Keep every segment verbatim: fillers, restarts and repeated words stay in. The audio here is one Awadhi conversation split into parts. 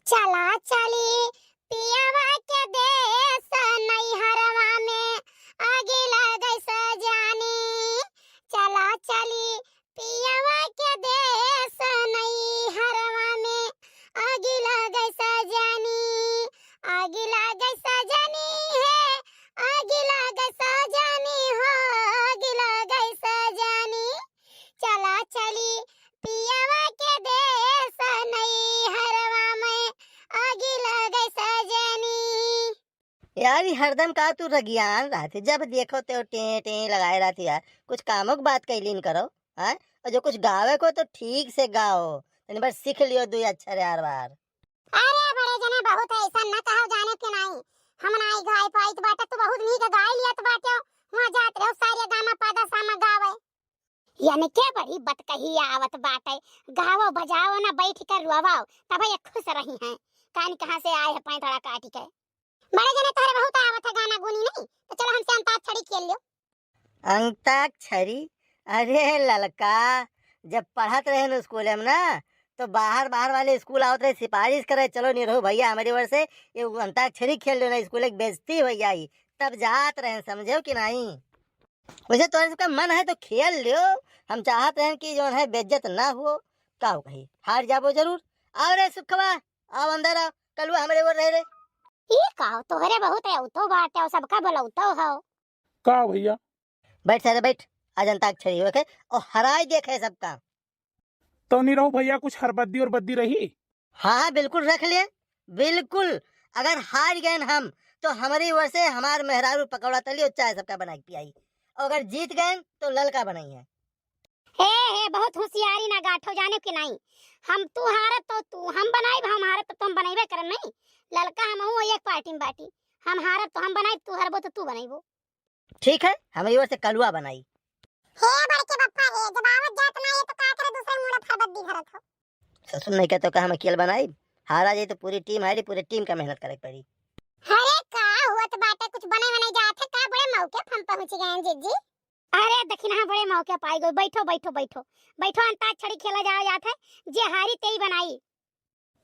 चला चली पियवा के देश, नैहरवा में आगी लगे सजनी। चला चली पियवा के देश, नैहरवा में आगी लगे सजनी। आगी लगे सजनी है, आगी लगे सजनी हो, आगी लगे सजनी। चला चली पियवा के देश, नैहरवा में आगी लगे सजनी। यार, ई हरदम का तू रगियान रहत है, जब देखो तो टें टें लगाए रहत है यार। कुछ कामो के बात कैलिन करो, हाँ? और जो कुछ गावे को तो ठीक से गाओ, तनी बार सीख लियो दुई अक्षर यार बार। अरे बड़े जने, बहुत है ऐसा न कहो, जाने के नाई, हम नाई गाय पाइत बाटे, तू बहुत नीक गाय लियत बाटे, वहाँ जात रहो सारे गामा पादा सामा गावे। यानी के बड़ी बतकही आवत बाटे, गावो बजाओ ना, बैठ कर रोवाओ, तब ये खुश रही हैं। कान कहाँ से आए है पैंतड़ा काटी के। बड़े जने तोहरे बहुत आवत है गाना गुनी नहीं, तो चलो हमसे अंताक्षरी खेल लो। अंताक्षरी? अरे ललका, जब पढ़त रहे न स्कूल में ना, तो बाहर बाहर वाले स्कूल आवत रहे, सिफारिश करे, "चलो निरहू भैया, हमारी ओर से ये अंताक्षरी खेल लो ना, स्कूल की बेइज्जती हो जाई।" तब जात रहे, समझो कि नहीं? वैसे तोहरे सबका मन है तो खेल लियो, हम चाहत रहे कि जौन है बेइज्जत ना हो। का हो कही, हार जाबो जरूर। आओ रे सुखवा, आओ अंदर आओ, कलुआ हमरे ओर रहे रे। ई का हो, तोहरे बहुत है, उतो बाटे, सबका बोलौतो हो। का भैया? बैठ सारे बैठ, आज अंताक्षरी होखे और हराई देखे सबका। तो निरहू भैया, कुछ हरबद्दी और बद्दी रही? हाँ, हाँ, बिल्कुल रख लिए, बिल्कुल। अगर हार गए हम, तो हमारी ओर से हमार मेहरारू पकौड़ा तली और चाय सबका बना के पियाई। और अगर जीत गए, तो ललका बनाई है। हे, हे, बहुत होशियारी ना गाठो, जाने कि नहीं? हम तू हारत तो तू, हम बनाई, हम हारत तो तुम बनैबे करम नहीं। ललका हम हूँ एक पार्टी में बाटी, हम हारत तो हम बनाई, तू हारबो तो तू बनैबो। ठीक है, हमारी ओर से कलुआ बनाई। हे बड़के बप्पा हे, जब आवत जात ना ये तो का करे दूसरे मुड़ा फरबद्दी धरत हो। ससुर नहीं कहते का हम अकेले बनाई, हारा जाई तो पूरी टीम हारी, पूरी टीम का मेहनत करे के पड़ी। अरे का हुआ तो बाटे, कुछ बने बने जात है का, बड़े मौके पर हम पहुँच गए हैं जिज्जी। अरे दखिनहा बड़े मौके पाई गई, बैठो बैठो बैठो बैठो, अंताक्षरी खेला जाओ जात है, जे हारी तेई बनाई।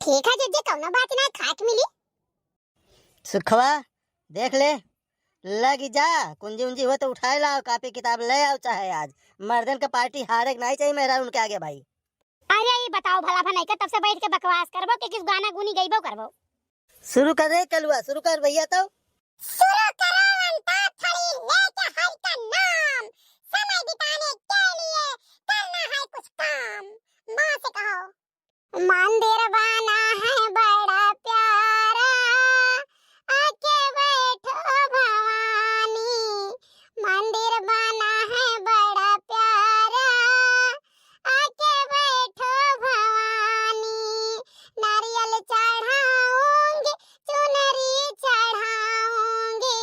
ठीक है जिज्जी, कौनो बात ना, खाट मिली। सुखवा, देख ले, लग जा, कुंजी उंजी हो तो उठाए लाओ, कापी किताब ले आओ चाहे आज। मर्दन का पार्टी हारे के नहीं चाहिए मेहरारू उनके आगे भाई। अरे ई बताओ भला भनई के तब से बैठ के बकवास करबो कि किस गाना गुनी गइबो करबो? शुरू कर रे कलुआ, शुरू कर भैया तो। शुरू करो अंताक्षरी लेके हरि का नाम, समय बिताने के लिए करना है कुछ काम। माँ से कहो। मंदिर बना है बड़ा प्यारा, आके बैठो भवानी। मंदिर बना है बड़ा प्यारा, आके बैठो भवानी। नारियल चढ़ाऊंगी, चुनरी चढ़ाऊंगी,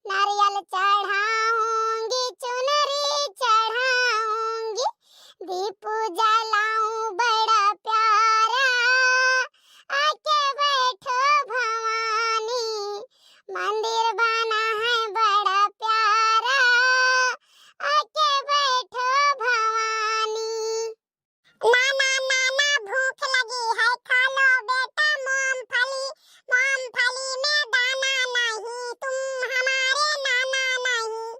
नारियल चढ़ाऊंगी, चुनरी चढ़ाऊंगी, दीप जलाऊं बड़ा प्यारा, आके बैठो भवानी। मंदिर बना है बड़ा प्यारा, आके बैठो भवानी। नाना, नाना, भूख लगी है, खा लो बेटा मूंगफली, मूंगफली में दाना नहीं, तुम हमारे नाना नहीं।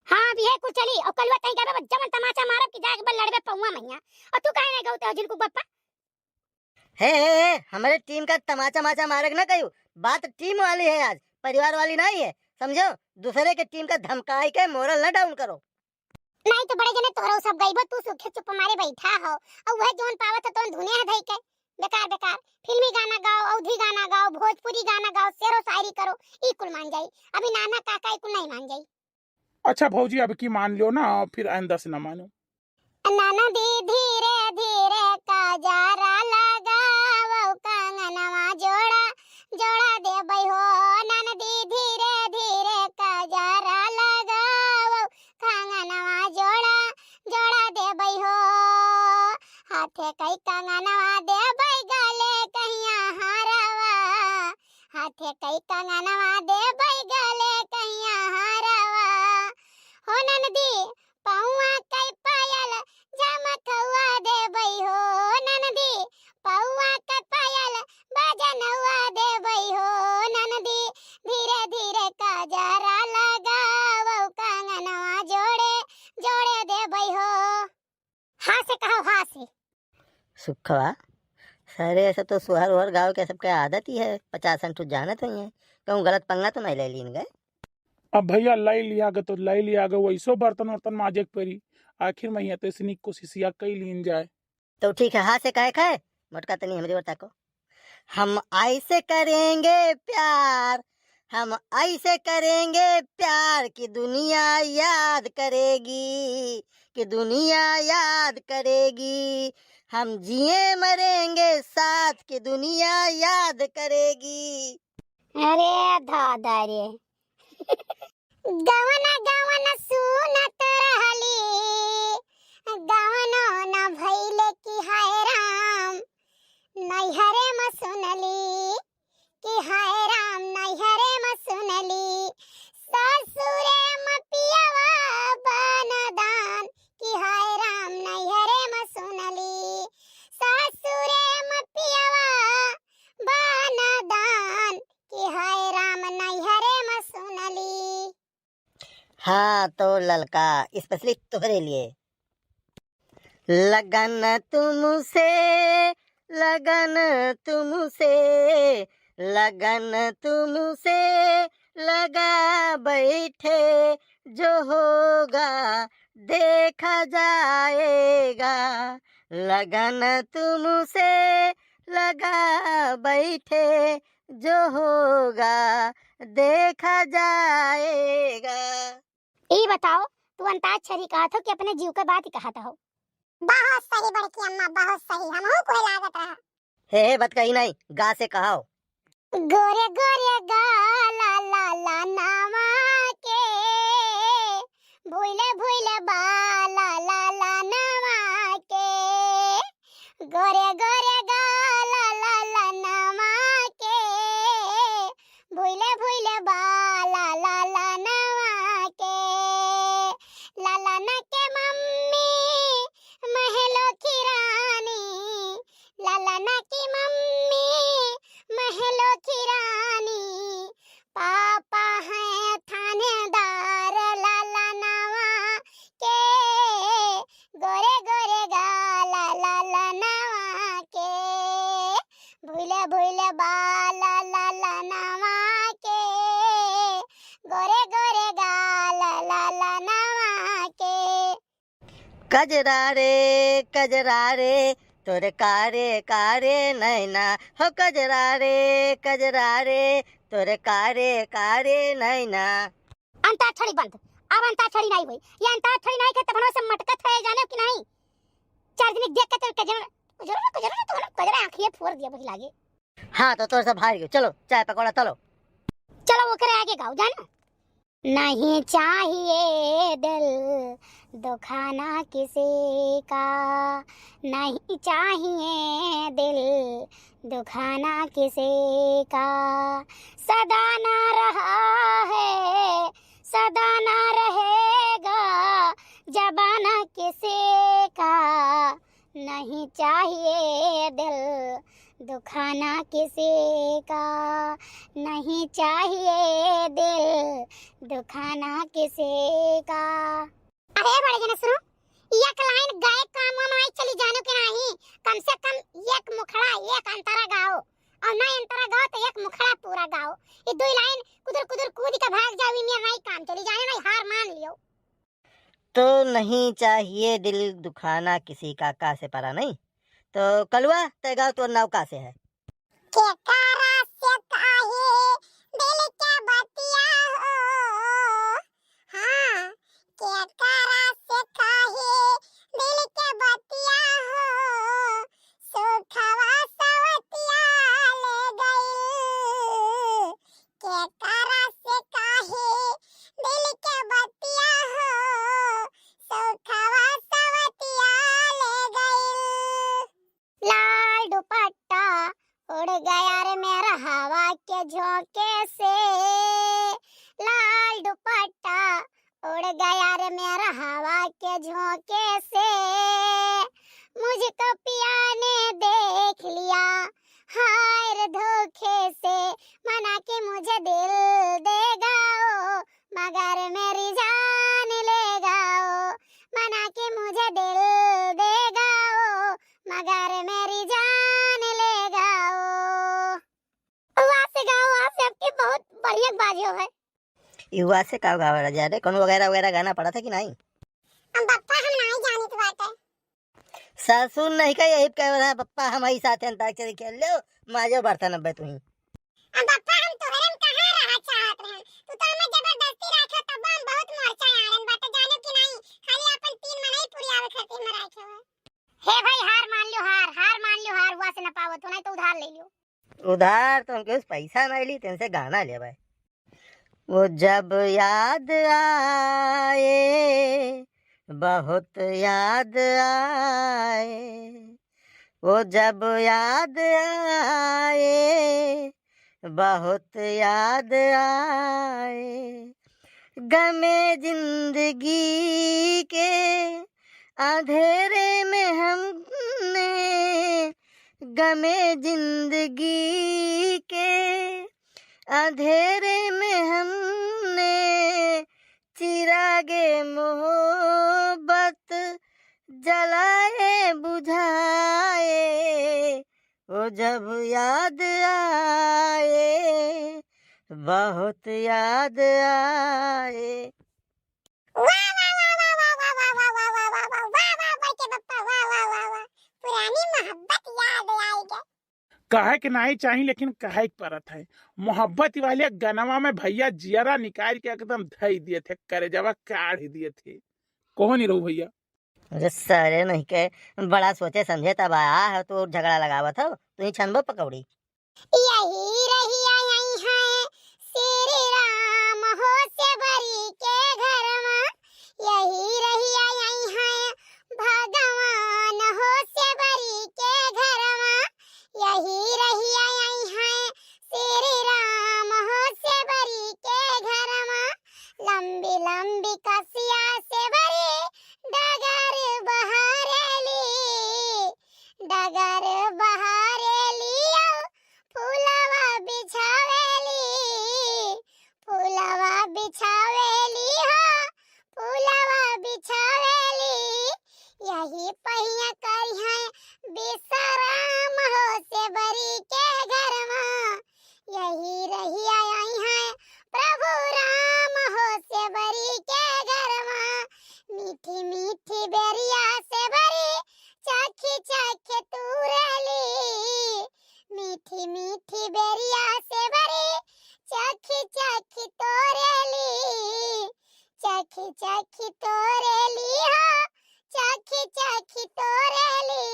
हाँ, अब ये कुल चली, और कलुआ तहीं जाबे, बस जवन तमाचा मारब कि जाके बस लड़बे पौआ मैया। और तू काहे नहीं गऊ ते हो झिलकू बप्पा? हे, हे, हे, हमारे टीम का तमाचा माचा मारे के ना कहियो, बात टीम वाली है आज, परिवार वाली नहीं है, समझो? दूसरे के टीम का धमकाई के मोरल ना डाउन करो। नहीं तो बड़े जने तोहरो सब गइबो, तू सूखे चुप मारे बैठा हो, और वह जौन पावत है तौन धुने है धई के। बेकार बेकार फिल्मी गाना गाओ, अवधी गाना गाओ, भोजपुरी गाना गाओ, शेरो शायरी करो, ई कुल मान जाई। अभी नाना काका ई कुल नहीं मान जाई। अच्छा भौजी, अब की मान लो ना, फिर आइंदा से ना मानो। ननदी धीरे धीरे काजरा लगावो, कंगनवा जोड़ा जोड़ा देबै हो। ननदी धीरे धीरे काजरा लगावो, कंगनवा जोड़ा जोड़ा देबै हो। हाथे कई कंगनवा देबै, गले कहिया हारवा। हाथे कई कंगनवा देबै, गले कहिया हारवा। हो ननदी, पौआ कई पायल झमकवा देबै हो। ननदी, पौआ कई पायल बजन सुखवा, सारे ऐसे तो सोहर ओहर गावे के सबके आदत ही है, पचास ठो जानत ही है, कहूँ गलत पंगा तो नहीं ले लीन गए। अब भैया लाई लिया गे तो लाई लिया गे, वैसो बर्तन वर्तन माजे के परी। आखिर में यहाँ तैसनी कोशिशिया कई लीन जाए। तो ठीक है, हाँ से कहे खाए, मोटका तनी हमरे ओर ताको। हम ऐसे करेंगे प्यार, हम ऐसे करेंगे प्यार कि दुनिया याद करेगी, कि दुनिया याद करेगी। हम जिए मरेंगे साथ कि दुनिया याद करेगी। अरे दादा रे। गवन गवन सुनत रहली, गवनो न भइले कि हाय राम, नैहरे म सुनली कि हाय राम, नैहरे म सुनली, ससुरे म पियवा बनदान कि हाय राम, नैहरे म सुनली, ससुरे म पियवा बनदान कि हाय राम, नैहरे म सुनली। हाँ, तो ललका, specially तोहरे लिए। लगन तुमसे, लगन तुमसे, लगन तुमसे लगा बैठे, जो होगा देखा जाएगा। लगन तुमसे लगा बैठे, जो होगा देखा जाएगा। ई बताओ, तू अंताक्षरी कहत हो कि अपने जीव के बात ही कहत हो? बहुत सही बड़की अम्मा, बहुत सही, हमहू कोई लागत रहा। हे, हे, बत कही नहीं, गा से कहाओ। गोरे गोरे गाला लाला नावा के, भूले भूले बाला लाला नावा के। गोरे गोरे गाला लाला नावा के, भूले भूले बाला लाला नावा के। लाला ना के मम्मी महलो की रानी, लाला ना की मम्मी महलो की रानी, पापा हैं थानेदार लाला नावा के। गोरे गोरे गाला लाला नावा के, भूले भूले बाला लाला नावा के। गोरे गोरे गाला लाला नावा के। कजरा रे, कजरा रे, तोरे कारे कारे नैना, हो कजरा रे, कजरा रे, तोरे कारे कारे नैना। अंताक्षरी बंद, अब अंताक्षरी नहीं हुई। ये अंताक्षरी नहीं खे तब से मटकत है, जाने कि नहीं? चार दिन देख के तो कजरा, कजरा, कजरा, तो हम कजरा आँखिए फोड़ दिया वही लागे। हाँ, तो तोर सब हार गयो। चलो, चाय पकौड़ा तलो। चलो, ओकरे आगे गाओ, जाना। नहीं चाहिए दिल दुखाना किसी का, नहीं चाहिए दिल दुखाना किसी का। सदा ना रहा है, सदा ना रहेगा जमाना किसी का। नहीं चाहिए दिल दुखाना किसी का, नहीं चाहिए दिल दुखाना किसी का। अरे बड़े जने सुनो, एक लाइन गाए काम वाम आई चली जानो के नाही, कम से कम एक मुखड़ा एक अंतरा गाओ, और ना अंतरा गाओ तो एक मुखड़ा पूरा गाओ। ये दो लाइन कुदुर कुदुर कूद के भाग जाओ, ये मेरा नहीं काम चली जाने, नहीं हार मान लियो। तो नहीं चाहिए दिल दुखाना किसी का, का से परा नहीं। तो कलुआ, तय गाओ, तोर नाव का से है? केकरा से कहे दिल के बतिया हो, हाँ, केकरा से कहे दिल के बतिया हो, सुखवा सवतिया ले गइल। केकरा से कहे दिल के बतिया हो, सुखवा सवतिया ले गइल। लाल दुपट्टा उड़ गया रे मेरा हवा के झोंके से, लाल दुपट्टा उड़ गया रे मेरा हवा के झोंके से, मुझको पिया ने देख लिया हाय रे धोखे से, मना के मुझे दिल देगा ओ, मगर मेरी जान लेगा ओ, मना के मुझे दिल देगा ओ, मगर मेरी जो है। युवा से का गावा राजा रे, कौन वगैरह वगैरह गाना पड़ा था कि नहीं? हम पप्पा हम नहीं जानित बाटे। सासू नहीं का यही कह रहा, पप्पा हम ही साथ अंताक्षरी खेल लो, माजो बर्तन अब्बे तुही। हम पप्पा हम तोहरे में कहाँ रहा चाहत रहे, तू तो हमें जबरदस्ती रखे, तब हम बहुत मोर्चा आड़न बाटे, जानो कि नहीं? खाली अपन तीन मनई पुरियावे खातिर हम रखे हो। हे भाई, हार मान लियो, हार, हार मान लियो, हार हुआ से न पावत हो, नहीं तो उधार ले लियो। उधार तो हम केहू से पैसा नहीं ली, तेनसे गाना लेबै। वो जब याद आए, बहुत याद आए, वो जब याद आए, बहुत याद आए, गमे जिंदगी के अंधेरे में हमने, गमे जिंदगी के अंधेरे में हमने चिरागे मोहब्बत जलाए बुझाए, वो जब याद आए, बहुत याद आए। वाह, वाह, वाह, बड़के पप्पा, वाह, वाह, वाह, वाह। पुरानी मोहब्बत याद आई गई। कहे के नाई चाही, लेकिन कहे के परत है। मोहब्बत वाले गनवा में भैया जियरा निकाल के एकदम धई दिए थे, करेजवा काढ़ दिए थे। कहो नहीं रहू भैया। अरे सारे नहीं के, बड़ा सोचे समझे तब आया है, तो झगड़ा लगावत हो, तू ही छनबो पकौड़ी। यही रहिया आई हैं श्री राम हो सेवरी के घर में, यही रहिया आई हैं भगवान हो सेवरी के घर में, यही रहिया आई हैं श्री राम हो सेवरी के घर में। लंबी लंबी कसिया सेवरी डगर बहारेली, डगर बहारेली, फूलवा बिछावेली, फूलवा बिछावेली हो, फूलवा बिछावेली। यही पहिया करिहैं विश्राम हो सेवरी के घर में। यही रहिया अइहैं प्रभु राम हो सेवरी के घर में। मीठी मीठी बेरिया सेवरी चखी चखी तूरेली, मीठी मीठी बेरिया सेवरी चखी चखी तोरेली, चखी चखी तोरेली हो, चखी चखी तोरेली।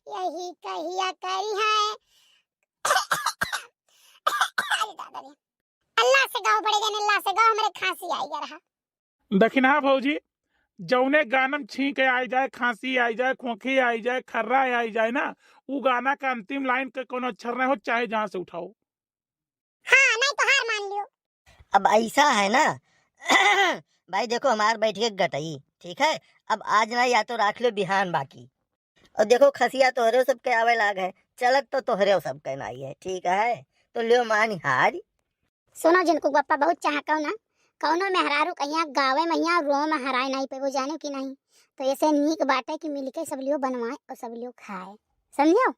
यही कहिया करिहैं। अरे दादा रे। अल्लाह से गाओ बड़े जन, अल्लाह से गाओ, हमरे खांसी आई गया रहा। दखिनहा भौजी, जौने गानम छींक आई जाए, खांसी आई जाए, खोंखी आई जाए, खर्रा आई जाए ना, उ गाना का अंतिम लाइन के कोनो अक्षर नहीं हो, चाहे जहाँ से उठाओ। हाँ, नहीं तो हार मान लियो। अब ऐसा है ना भाई, देखो हमार बैठ के गटई, ठीक है, अब आज ना या तो राख लो बिहान बाकी। और देखो खसिया तोहरे सबके आवे लाग है, चलत तो तोहरे सबके नाई है, ठीक है, तो लियो मान हारी। सुनो जिनको बप्पा बहुत चाहकौ ना, कौनो मेहरारू कहिया गावे महिया रो में हराए नहीं पेबो, जाने कि नहीं। तो ऐसे नीक बाटे कि मिलके सब लियो बनवाए और सब लियो खाए, समझो?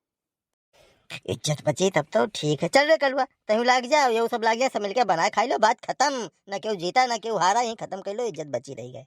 इज्जत बची तब तो ठीक है। चल रे कलुआ, तहू लाग जा, ये सब लाग जा, सब मिलके बनाए खाई लो, बात खत्म। न केहू जीता न केहू हारा, यहीं खत्म कर लो, इज्जत बची रही गए।